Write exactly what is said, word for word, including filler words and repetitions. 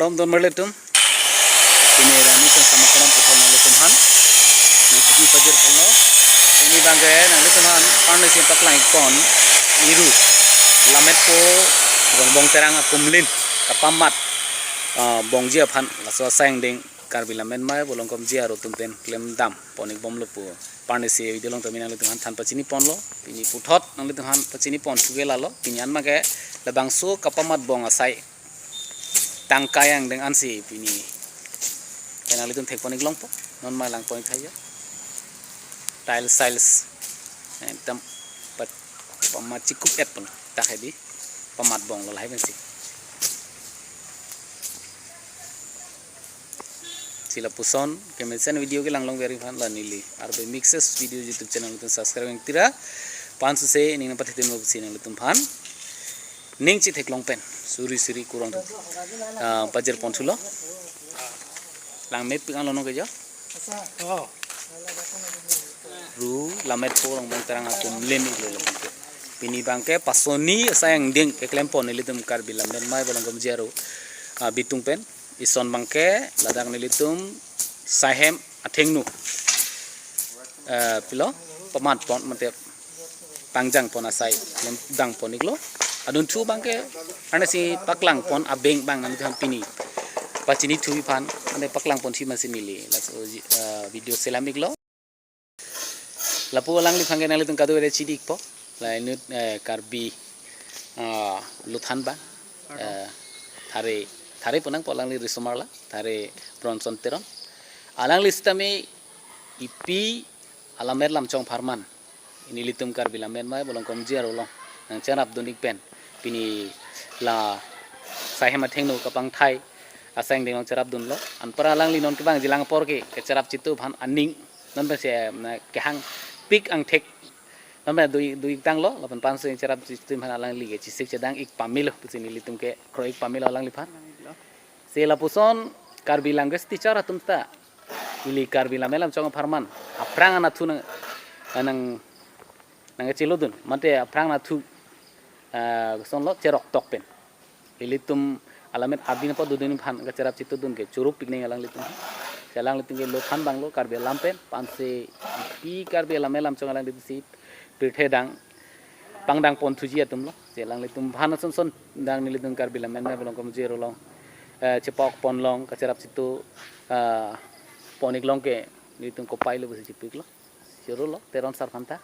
Om don merletum. Pini rani tong sama kolam puthot nanglitum aphan nangkiki pajir ponlo. Pini abangke nanglitum aphan parnesi paklang ikpon iru Lammet Po Rongbong Terang akumlin kapamat, ah, bongji aphan laso asai angdeng Karbi Lammet Mei Bolongkomji Aro atum pen klemdam pon ikbomlo pu parnesi video along tame nanglitum aphan than pachini ponlo. Pini puthot nanglitum aphan pachini pon thuke lalo. Pini an abangke labangso kapamat bong asai tangkai angdeng ansi pini ke nanglitum thek pon iklongpo. Non mei lang pon iktha ya. Tiles, tiles. Ekdom pat pamat chikup et pon. Tak hedi. Pamat bong lo lahai pensi. Si lapuson kemesen video kelang longver aphan la neli Arbe Mixes Video YouTube channel nanglitum subscribe ingtira. Pansose ning nangpathitin mo pusi nanglitum aphan ning chitheklong pen suri suri kurang thu, ah, pajir pon thulo. Lang mepik anglo nong kejo. Oh. Ru Lammet Po Rongbong Terang akumlin iklo lo. Pini abangke pasoni asai angdeng keklem pon nelitum Karbi Lammet Mei Bolongkomji Aro, ah, bitung pen. Ison abangke ladak nelitum Saihem athengno, eh, pilo pamat pon mate pangjang pon asai klemdam pon iklo. Adunthu abangke arnesi paklang pon abeng abang nanglitum aphan pini pachini thuji aphan ane paklang ponji masi neli laso, eh, video selam iklo. Lapu alangliphan ke nanglitum kadokave chidi ikpo. La inut, eh, Karbi, ah, lothan abang. Eh, thare, thare pu nangpo alangli risomar la, thare Bronson Teron. Alangli sitame ipi alammet lamchong apharman nelitum Karbi Lammet Mei Bolongkomji Aro along nangcherapdun ik pen pini la Saihem athengno kapangthai asai angdeng along cherapdunlo. Anpar alangli non kevangji lang apor ke kacherap chitu aphan aning non pensi, eh, kehangpik angthek non pen dui dui tanglo, lapen pansose cherap chitu aphan alangli ke chisik chedang ik pamelo pusi nelitum ke kroi ik pamelo alangliphan. Si lapuson Karbi language teacher atum ta ili Karbi lammet lamchong apharman aphrang anatthu nang nang nangkachelodun mate aphrang anatthu, ah, kosonlo cheroktok pen ilitum alammet adin apot dodun aphan kacherap chitudun ke chorop pik nang alanglitum. Si alanglitum ke lothan abanglo Karbi alam pen, pansose ipi Karbi lammet lamchong alanglitum si pirthe dang pangdang pon thuji atumlo. Si alanglitum aphan ason son dang nelitum Karbi Lammet Mei Bolongkomji Aro along, eh, chepok ponlong kacherap chitu, ah, pon iklong ke nelitum kopai lo pusi chipiklo. Chorolo Teron sar aphan ta.